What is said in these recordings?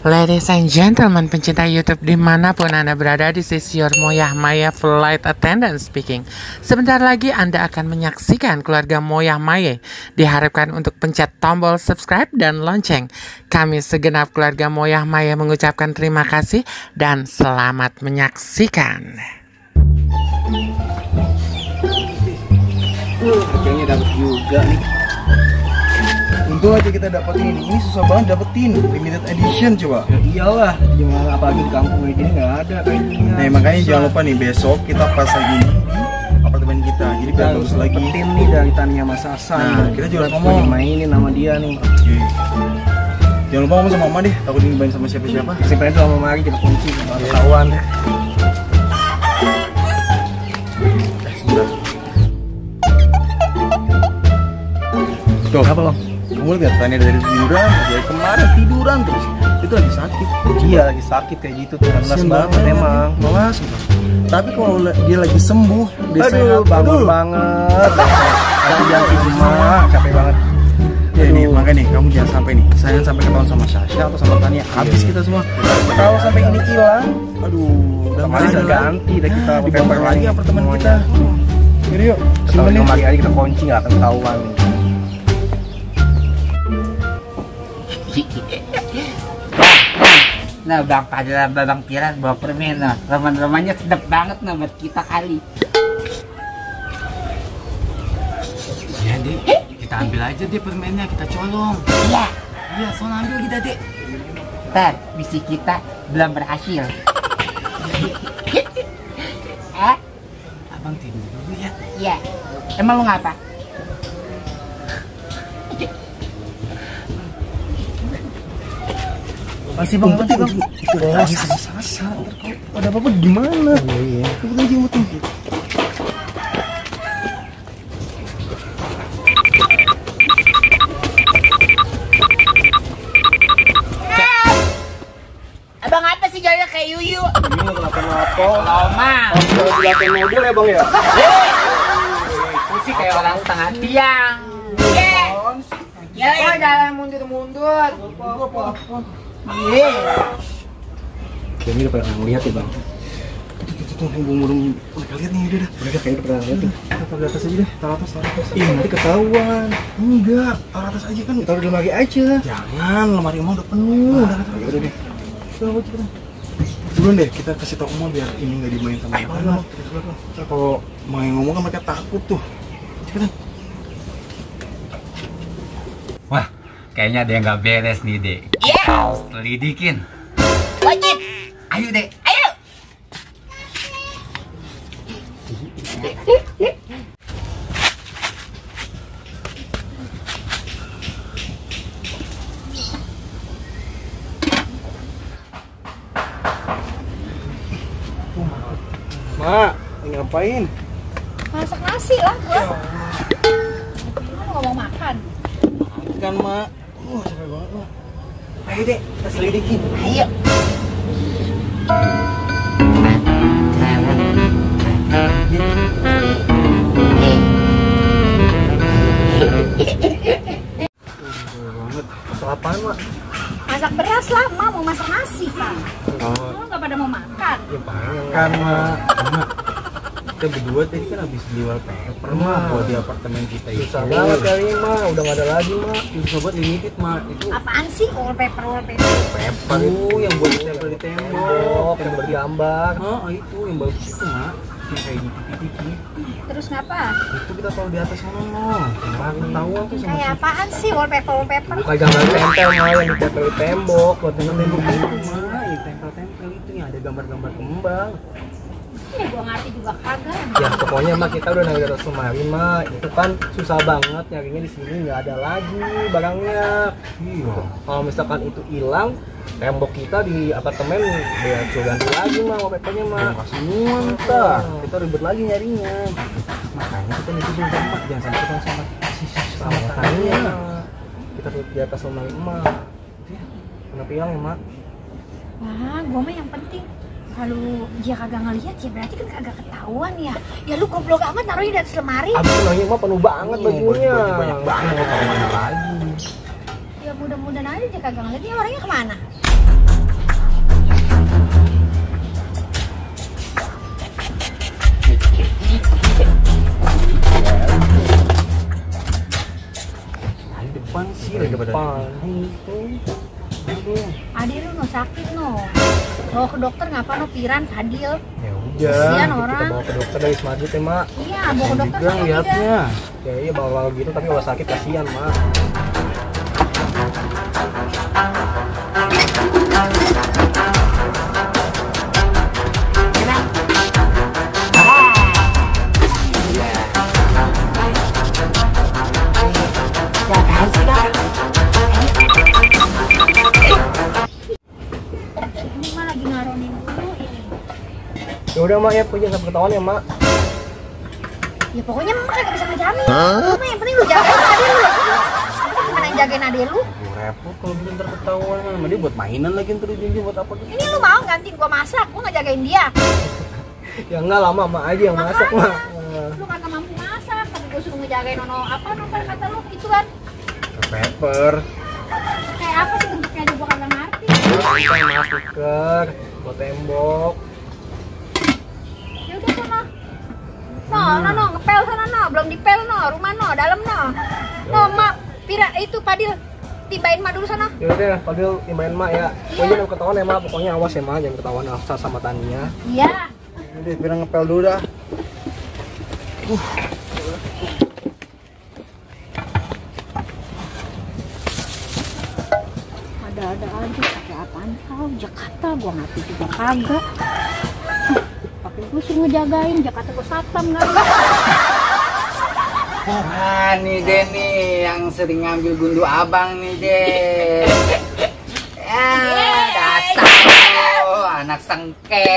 Ladies and gentlemen, pencinta YouTube dimanapun Anda berada, this is your Moyah Maya Flight Attendant speaking. Sebentar lagi Anda akan menyaksikan keluarga Moyah Maya. Diharapkan untuk pencet tombol subscribe dan lonceng. Kami segenap keluarga Moyah Maya mengucapkan terima kasih dan selamat menyaksikan. Kayaknya dapat juga nih. Untung aja kita dapetin ini susah banget dapetin limited edition coba. Ya iyalah, gimana apalagi di kampung kayak gini nggak ada kayak gini. Nah makanya jangan lupa nih besok kita pasang ini di apartemen kita. Jadi biar bagus lagi. Dapetin nih dari Tania Mas Hasan. Nah, kita juga ngomong mainin sama dia nih. Oke. Jangan lupa ngomong sama mama deh, takut dimain sama siapa-siapa. Simpen itu sama mari kita kunci kalau ketahuan. Tuh, apa lo? Kamu lihat Tania dari tiduran, dari kemarin tiduran terus. Itu lagi sakit. Iya lagi sakit kayak gitu tuh. Lemas banget emang. Lemas. Tapi kalau dia lagi sembuh, dia Aduh, bangun banget. Kasihan si emak, capek banget. Ya ini makanya nih kamu jangan sampai nih sayang sampai ketahuan sama Sasha atau sama Tania, habis kita semua. Kalau sampai ini hilang, aduh, udah Kemarin udah ganti deh kita dibongkar lagi apartemen kita. Yaudah yuk, simpen nih. Kemarin aja kita kunci nggak akan ketahuan. Nah, Bang Padel, Bang Piran bawa permen. Nah, roman-romannya sedap banget nah buat kita kali. Iya, Dek. Kita ambil aja deh permennya, kita colong. Iya. Iya, soalnya ambil kita, Dek. Ntar, misi kita belum berhasil. Abang tidur dulu ya. Iya. Emang lu ngapa? Masih bang, itu lagi sama Sasha. Ada apa-apa gimana? Oh iya. Tunggu aja betul. Abang apa sih gaya kayak Yuyu? Ini nggak kenapa-napa. Lama. Kalau di belakang mobil ya bang ya? Itu sih kayak orang tengah tiang. Ya, jalan mundur-mundur. Iya. Kayaknya udah pernah ngeliat ya bang. Tuh, burung mereka lihat nih, udah. Mereka kayaknya udah pernah lihat tuh. Taruh di atas aja deh, taruh atas. Ih, nanti ketahuan. Enggak, taruh atas aja kan. Taruh di lemari aja. Jangan, lemari emang udah penuh. Udah ketahuan. Udah deh. Coba cepetan. Duluan deh, kita kasih tau Uma biar ini nggak dimain sama anak. Ntar kalau main ngomong kan mereka takut tuh. Cepetan. Wah, kayaknya ada yang nggak beres nih, Dek. Iya. Harus selidikin. Wajib. Ayo, Dek. Ayo. Mak, ngapain? Masak nasi lah gua. Kamu nggak mau makan? Kan, Mak. Capek banget, Mak. Ayo, Dek, kita selidikin. Ayo. Masak apaan, Mak? Masak beras lah, Ma mau masak nasi kan. Kamu nggak pada mau makan? Ya pengen kan, Mak. Kita berdua tadi kan habis beli wallpaper, Mak, buat di apartemen kita itu. Susah banget kali ini Mak, udah nggak ada lagi Mak. Susah buat limited, Mak. Itu Apaan sih wallpaper? wallpaper itu yang buat ditempel di tembok, yang bergambar. Itu yang bagus itu, Mak. Yang kayak di TV. Terus ngapa? Itu kita taruh di atas sana, Mak. Kemarin ketahuan tuh sama Kayak apaan sih wallpaper? Kayak gambar tempel Mak, yang ditempel di tembok buat tembok itu, Mak. Tempel-tempel itu yang ada gambar-gambar kembang. Ya gua ngerti juga kagak. Ya pokoknya Mak kita udah nanya terus kemarin Mak. Itu kan susah banget nyarinya di sini nggak ada lagi barangnya. Iya. Kalau misalkan itu hilang, tembok kita di apartemen dia suruh ganti lagi Mak wallpapernya Mak. Semua ntar. Kita ribet lagi nyarinya. Makanya kita nitipin tempat, jangan sampai kita sama Makanya Tania. kita tutup di atas lemari emak. Kenapa hilang ya Mak? Wah, gua mah yang penting kalau dia kagak ngelihat ya berarti kan kagak ketahuan ya. Ya lu goblok amat naruhnya di atas lemari. Abis nanya Mak penuh banget bajunya. Banyak banget, mau taruh mana lagi. Ya mudah-mudahan aja dia kagak ngeliat. Dia orangnya kemana? Depan sih, Depan. Adil lu no sakit no. Bawa ke dokter ngapa no piran Adil? Ya Kasihan udah, orang. kita bawa ke dokter dari Wisma Atlet ya, Mak. Iya, bawa ke dokter. Juga lihatnya. Ya iya bawa gitu tapi kalau sakit kasihan, Mak. Ini mah lagi ngaronin dulu ini. Ya udah, Mak, ya punya sampai ketahuan ya, Mak. Ya pokoknya mama kagak bisa ngejamin. Mama yang penting lu jagain adek lu. Gimana yang jagain adek lu? Repot kalau bisa ntar ketahuan. Sama dia buat mainan lagi ntar ujung-ujung buat apa gitu. Ini lu mau gantiin gua masak, gua nggak jagain dia. Ya enggak lah, Mak aja yang masak, Mak. Lu kagak mampu masak, tapi gua suruh ngejagain nono apa kata lu itu kan. Pepper. Kayak apa sih bentuknya aja gua kagak ngerti. Kita stiker, buat tembok. Ya udah sana. No, ngepel sana no, belum dipel no, rumah no, dalam no. No, mak, pira itu Padil, tibain mak dulu sana. Ya udah, Fadil timbain, Mak ya. Pokoknya jangan ketahuan ya, Mak. Pokoknya awas ya, Mak, jangan ketahuan Alsa sama Tania. Iya. Udah, biar ngepel dulu dah. Ada aja pakai apaan kau? Jakarta gua ngerti juga kagak. Pakai gua suruh ngejagain Jakarta gua satpam enggak. Wah, nih deh nih yang sering ngambil gundu abang nih deh. Ya, dasar lu, anak sengke.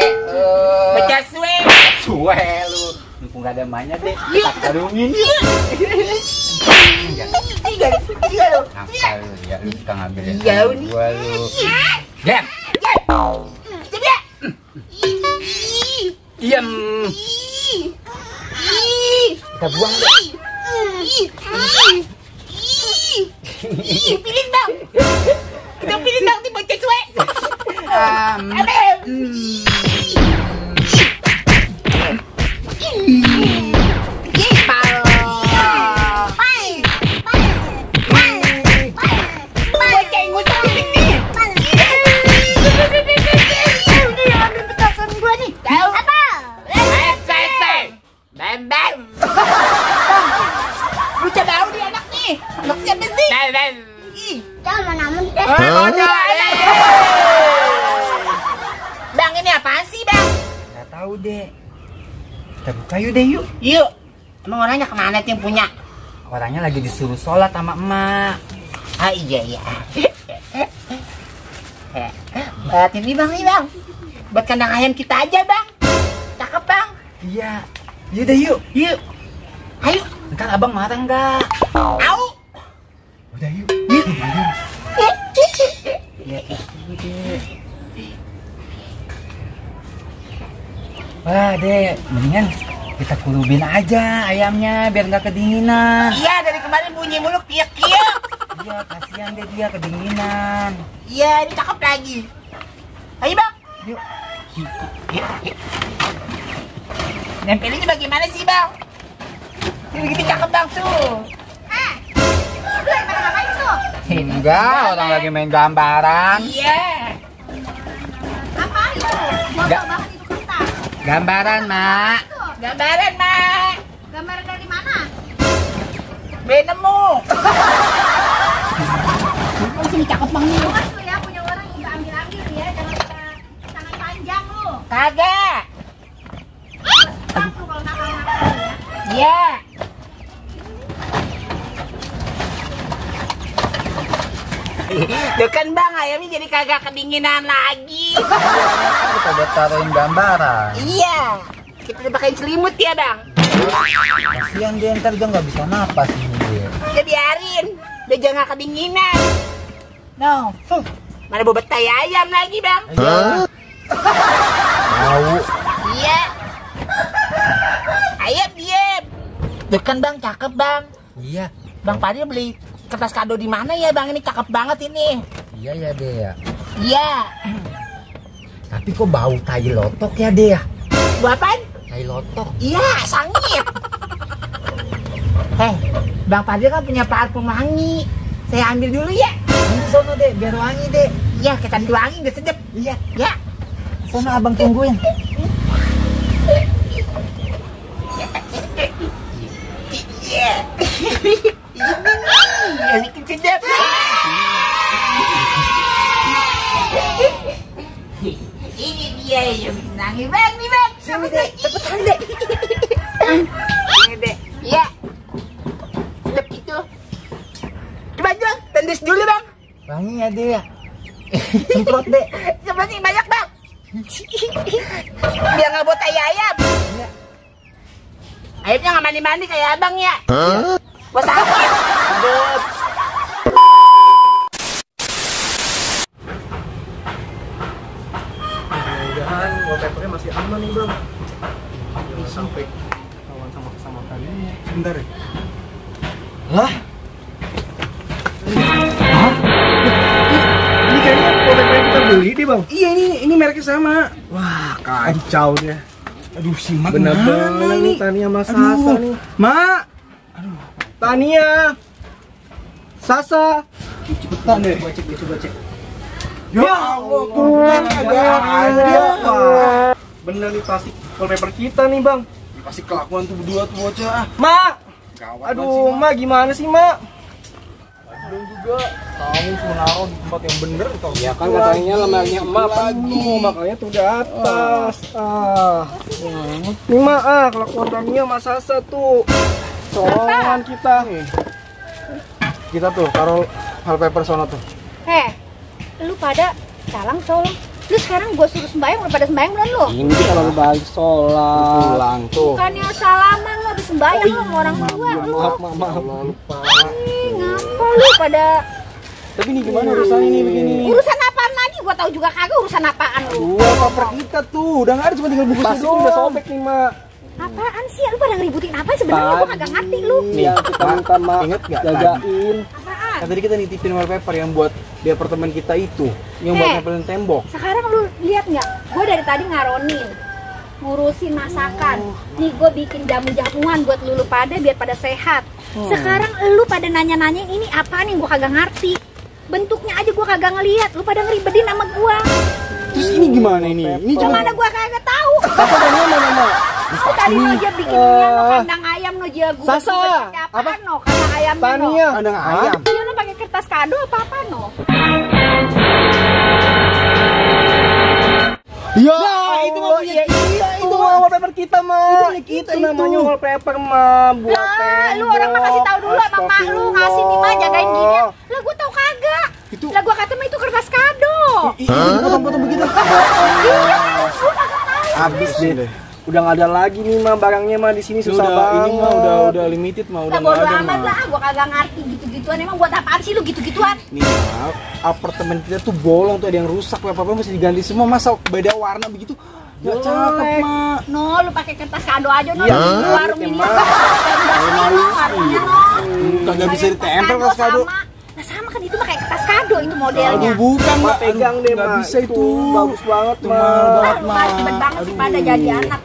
Baca suwe. Suwe lu. Mumpung gak ada emaknya deh, tak karungin. Iya lu. Apa lu? Ya lu suka ngambil gua lu. Diam. Diam. Kita buang deh. Pilih bang. Kita pilih bang di bocah cuek. Bang, ini apaan sih, Bang? Gak tahu deh. Kita buka yuk deh yuk. Yuk. Emang orangnya kemana tuh yang punya? Orangnya lagi disuruh sholat sama emak. Ah iya. Ini bang, buat kandang ayam kita aja bang. Cakep bang. Iya. Yuk deh yuk. Yuk. Ayo. Ntar abang marah nggak? Au. Udah yuk. Yuk. Ya udah. Wah deh, mendingan kita kulubin aja ayamnya biar nggak kedinginan. Iya, dari kemarin bunyi mulu kiak-kiak. Iya, kasihan deh dia kedinginan. Iya, ini cakep lagi. Ayo bang. Yuk. Nempelinnya bagaimana sih bang? Ini begitu cakep bang tuh. Lu yang pada ngapain tuh? Enggak, orang lagi main gambaran. Iya. Apa itu? Gua Nggak. banget itu kertas. Gambaran, Mak. Gambaran, Mak. Gambaran dari mana? Nemu. Oh, sini cakep banget. Awas lu ya, punya orang juga ambil-ambil ya. Jangan kita tangan panjang lu. Kagak. Stop lu kalau nakal-nakal ya. Iya. Tuh kan bang, ayamnya jadi kagak kedinginan lagi. Kita udah taruhin gambaran. Iya. Kita udah pakai selimut ya bang. Kasian dia ntar dia nggak bisa napas dia. Ya biarin, dia jangan kedinginan. No. Mana bobot tai ayam lagi bang? Mau. Iya. Ayam diem. Tuh kan bang, cakep bang. Iya. Bang Padil beli kertas kado di mana ya bang? Ini cakep banget ini. Iya ya deh ya. Iya. Tapi kok bau tai lotok ya deh ya? Bau apaan? Tai lotok. Iya, sangit. Bang Fadil kan punya parfum wangi. Saya ambil dulu ya. Ini sono deh, biar wangi deh. Iya, kita wangi udah sedap. Iya. Ya. Sono abang tungguin. Iya. Ini bikin sedap. Ini dia yang nangis bang, nih bang. Sini deh, cepetan deh. Ini deh. Iya. Sedap itu. Coba dong, tendis dulu bang. Wangi ya deh ya. Semprot deh. Seperti banyak bang. Biar nggak buat kayak ayam. Iya. Ayamnya nggak mandi-mandi kayak abang ya. Gua sakit. Aduh. Mudah-mudahan wallpapernya masih aman nih bang. Jangan sampai kawan sama tadi. Sebentar ya. Lah? Ini kayaknya wallpaper yang kita beli deh bang. Iya ini mereknya sama. Wah kacau deh. Aduh si Mak Bener mana banget ini? nih Tania sama Aduh, Sasa nih. Mak. Tania, Sasa. Cepetan deh. Coba cek. Ya Allah, kurang ada. Bener nih pasti wallpaper kita nih bang. Pasti kelakuan tuh berdua tuh bocah. Mak, Gawat aduh mak gimana sih mak? Belum juga. Kamu suruh naruh di tempat yang bener atau Ya kan katanya lemarinya emak penuh, makanya tuh di atas. Nih mak kelakuan Tania sama Sasa tuh. Colongan kita. kita tuh taruh wallpaper sono tuh. Lu pada calang colong. Lu sekarang gue suruh sembahyang, lu pada sembahyang belum lu? Ini kalau balik sholat. Pulang tuh. Bukannya salaman lu habis sembahyang lu sama orang tua lu. Maaf. Lupa. Ngapa lu pada Tapi ini gimana urusan ini begini? urusan apaan lagi? Gua tahu juga kagak urusan apaan lu. Wallpaper kita tuh udah nggak ada, cuma tinggal bungkusnya doang. Udah sobek nih mak. Apaan sih? Lu pada ngeributin apa sebenarnya? Gua kagak ngerti lu. Nih yang kita minta mak. Ingat nggak Jagain. Apaan? Kan tadi kita nitipin wallpaper yang buat di apartemen kita itu, yang buat nempelin tembok. Sekarang lu lihat nggak? Gue dari tadi ngaronin, ngurusin masakan. Nih gue bikin jamu-jamuan buat lu pada biar pada sehat. Sekarang lu pada nanya-nanya ini apaan yang gue kagak ngerti. Bentuknya aja gue kagak ngeliat. Lu pada ngeribetin sama gue. Terus ini gimana ini? Ini Yang mana gue kagak tahu. Sasa dari mana mak? Lu tadi lo aja bikinnya no kandang ayam no jago. Sasa, Apaan no kandang ayam no? Tania. Kandang ayam. Iya lo pakai kertas kado apa no? Ya, itu mah punya kita, itu mah wallpaper kita mah. Itu namanya wallpaper mah buat Lah, lu orang mah kasih tahu dulu sama mak lu ngasih nih mah jagain gini. Lah gua tahu kagak. Itu- Lah gua kata mah itu kertas kado. Potong-potong begitu. Iya, gua kagak tahu. Habis deh. Udah nggak ada lagi nih mah barangnya mah di sini susah Udah banget. ini mah udah limited mah Lah udah nggak bodo ada amat mah. lah, gua kagak ngerti gitu-gituan. Emang buat apaan sih lu gitu-gituan? Nih, apartemen kita tuh bolong tuh, ada yang rusak, apa-apa mesti diganti semua. Masa beda warna begitu? Gak cakep, Mak. No, lu pakai kertas kado aja no. Iya, Di warung ini. emang. Udah sering no warungnya no. Kagak bisa Pakai ditempel kertas kertas kado. sama. Nah sama kan itu pakai kertas kado itu modelnya. Aduh, bukan, Mak Mak. pegang deh Nggak mah. bisa itu. Bagus banget Itu mah. mahal banget, Lu Mak. ribet banget sih pada jadi anak.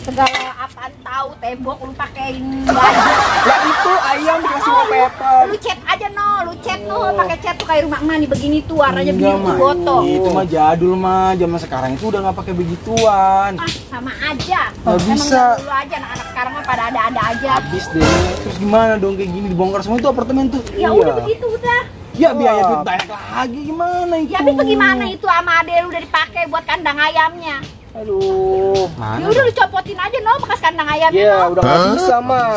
Segala apaan tahu tembok lu pakein baju. Lah itu ayam dikasih wallpaper. Lu cat aja no, lu cat no, pakai cat tuh kayak rumah emak nih begini tuh warnanya Enggak, biru Mak. tuh boto. Itu mah jadul, mah. Zaman sekarang itu udah nggak pakai begituan. Ah, sama aja. Nggak bisa. Emang dulu aja anak-anak sekarang mah pada ada-ada aja. Habis deh. Terus gimana dong kayak gini dibongkar semua itu apartemen tuh? Ya udah begitu udah. Ya biaya duit banyak lagi, gimana itu? Ya tapi bagaimana itu sama ade lu udah dipakai buat kandang ayamnya. Aduh. Mana? Ya udah lu copotin aja no bekas kandang ayamnya Ya no. udah nggak bisa mah.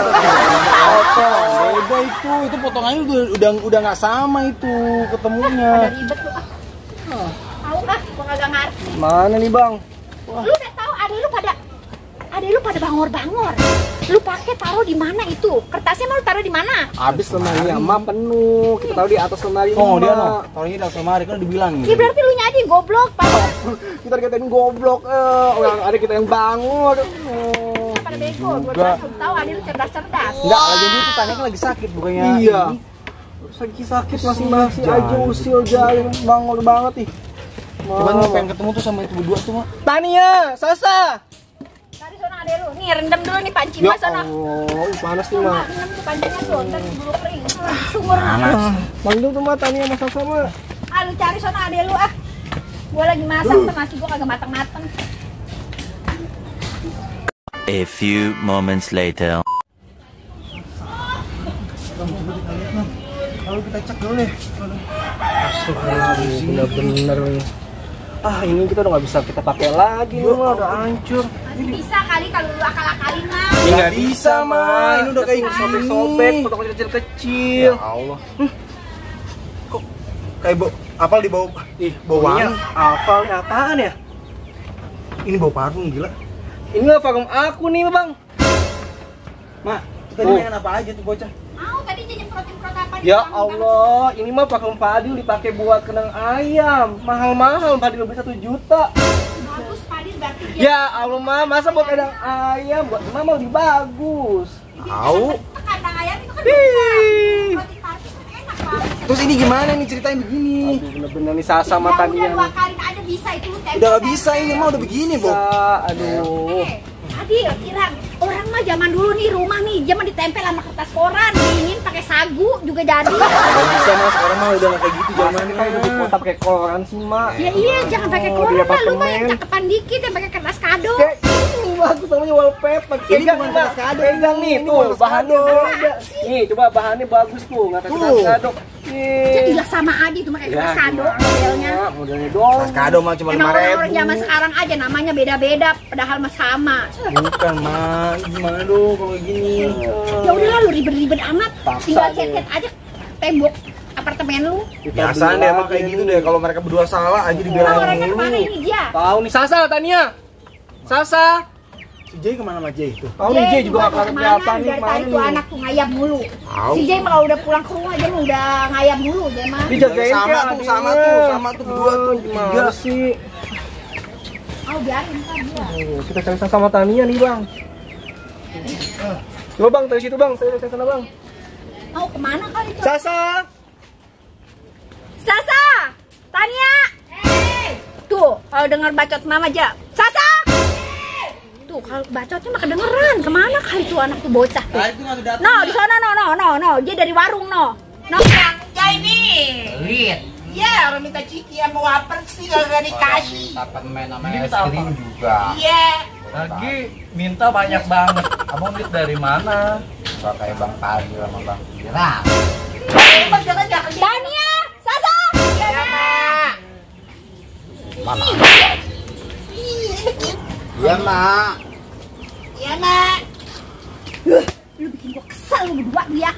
Beda itu potongannya udah nggak sama itu ketemunya. Pada ribet lu ah. Tahu ah, gua kagak ngerti. Mana nih bang? Lu udah tahu ade lu pada bangor-bangor. Lu pakai taruh di mana itu? Kertasnya mau lu taruh di mana? Habis lemari emak penuh. Kita taruh di atas lemari. Oh dia Mak. no, taruhnya di atas lemari kan dibilangin. Ya berarti lu nya aja yang goblok, Pak. Kita dikatain goblok. Orang ada kita yang bangun. Pada bego, gua Juga. tahu ade lu cerdas-cerdas. Enggak, lagi itu tanya kan lagi sakit bukannya. Iya. ini. sakit masih aja usil jalan bangor banget nih. Cuman mau pengen ketemu tuh sama itu berdua tuh, Mak. Tania, Sasa. Tadi sana ada lu. Nih rendam dulu nih panci Ya mas sana. Allah, panas nih, Mak. Rendam tuh pancinya tuh, ntar dulu kering. Sumur. Panggil tuh, Mak, Tania sama Sasa, Mak. Ah lu cari sana ada lu ah. Gua lagi masak tuh nasi gua kagak matang-matang. A few moments later. Kalau kita cek dulu nih. Bener-bener nih. Ah, ini kita udah nggak bisa kita pakai lagi nih, Mak. Udah hancur. Masih bisa kali kalau lu akal-akalin mah. Ini nggak bisa, Mak. Ini udah kayak sobek-sobek, potong kecil-kecil. Ya Allah. Kok kayak apal di bau bau wangi. Apal nih, apaan ya? Ini bau parfum gila. Ini nggak parfum aku nih, Bang. Mak, kita mainan apa aja tuh bocah? Mau tadi nyemprotin apa di Ya dalam Allah, ini mah parfum Fadil dipakai buat kenang ayam. Mahal-mahal, Fadil beli 1 juta. bagus Fadil berarti dia. Ya Allah, Ma, masa buat kenang ayam? Buat Mama lebih bagus. Tahu. Kandang ayam itu kan Ih. bisa. Roti parfum kan enak banget. Terus ini gimana nih ceritain begini? Aduh, bener-bener nih Sasa sama Ya Tania udah 2 nih. kali aja bisa itu lu Udah gak bisa ini mah udah begini, Bo. Aduh. Adil, kira orang mah zaman dulu nih rumah nih zaman ditempel sama kertas koran, diinin pakai sagu juga jadi. Gak bisa, Mas. Sekarang mah udah gak kayak gitu Masa zamannya. kita udah di kota pakai koran sih, Mak. Ya iya, jangan pakai Oh, koran di lah, lu mah apartemen. yang cakepan dikit yang pakai kertas kado. Kayak ini bagus namanya wallpaper. Ini Pegang bukan nih, Mak. kertas kado. Pegang nih, Ini tuh bukan kertas bahannya kado. beda. Nih, coba bahannya bagus tuh, nggak kayak Tuh. kertas kado. Nih. Jadilah sama aja itu pakai kertas kado modelnya. Mak, modelnya dong. Mas kado mah cuma Emang 5.000. orang-orang zaman sekarang aja namanya beda-beda, padahal mah sama. Bukan, Mak. Gimana dong kalau gini? Ya udahlah lu ribet-ribet amat, Paksa tinggal deh. cet-cet aja tembok apartemen lu. Biasa deh emang kayak gitu deh. Kalau mereka berdua salah aja Nah, dibelain orangnya kemana mulu. ini dia? Tahu nih Sasa, Tania. Sasa. Si Jay kemana sama Jay itu? Tahu nih Jay juga mau akan kemana, apa nih dari mana tadi tuh nih. anak tuh ngayap mulu. Tahu. Si Jay kalau udah pulang ke rumah aja lu udah ngayap mulu dia mah. Dijagain Sama kayak tuh, sama adiknya. tuh, sama tuh berdua tuh. Gimana Tiga. sih? Oh biarin kan dia. Kita cari Sasa sama Tania nih, Bang. Coba Bang, dari situ Bang, saya dari sana Bang. Mau kemana kali tuh? Sasa. Sasa, Tania. Tuh, kalau dengar bacot mama aja. Sasa. Tuh, kalau bacotnya mah kedengeran. Kemana kali tuh anak tuh bocah tuh? No, di sana no. Dia dari warung no. No. Ya ini. Lihat. Ya, orang minta ciki sama wafer sih kagak dikasih. Apartemen sama es krim juga. Iya. Lagi minta banyak banget. Abang lihat dari mana? Gak kayak Bang Padi sama Bang Kira. Emang jangan jangan. Tania, Sasa. Mana? Iya, Mak. Iya, Nak. Lu bikin gua kesel lu berdua lu ya.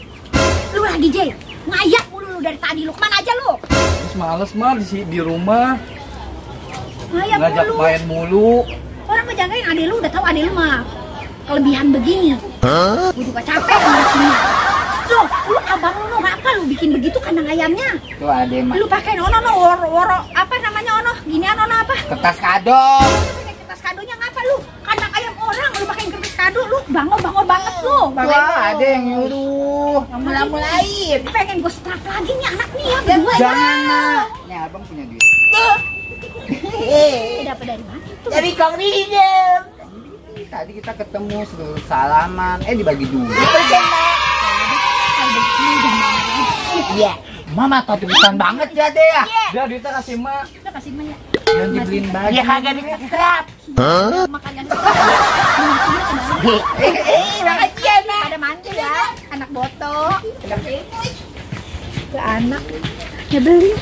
Lu lagi Jay, ngayak mulu lu dari tadi. Lu kemana aja lu? Terus males mah di rumah. Ngayak Ngajak mulu. main mulu. Orang ngejagain adek lu, udah tahu adek lu mah kelebihan begini. Gua juga capek ngurusinnya. Loh, lu abang lu ngapa lu bikin begitu kandang ayamnya? Tuh ada Mak. Lu pakai ono woro apa namanya ono? Ginian ono apa? Kertas kado. Lu pakai kertas kadonya ngapa lu? Kandang ayam orang lu pakai kertas kado lu bangor banget lu. Wah, ada yang nyuruh. Mulai-mulain. Pengen gue strap lagi nih anak nih ya berdua ya. Jangan, Nak. Nih Abang punya duit. Dapat dari mana tuh? Dari Kang Rijal. Tadi kita ketemu seluruh salaman. Dibagi dulu. Iya. Mama kebutuhan banget ya deh ya. Dia duitnya kasih Mak. Udah kasih Maya. Yang dibeliin baju. Dia kagak dikekrap. Makanya Makasih ya, Nak. ada manja ya, anak boto. Ke anak nyebelin.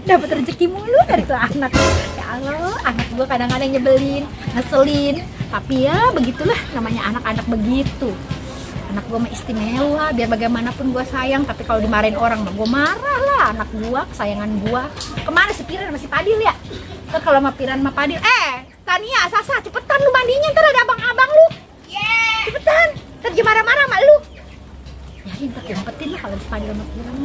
Dapat rezeki mulu dari tuh anak. Ya Allah, anak gua kadang-kadang nyebelin, ngeselin. Tapi ya begitulah namanya anak-anak begitu. Anak gua mah istimewa, biar bagaimanapun gua sayang. Tapi kalau dimarahin orang mah gua marah lah. Anak gua, kesayangan gua. Kemana si Piran sama si Padil ya? Kan kalau sama Piran sama Padil, Tania, Sasa, cepetan lu mandinya, ntar ada abang-abang lu. Cepetan, ntar dia marah-marah sama lu. Ya, ntar umpetin lah kalau si Padil sama Piran.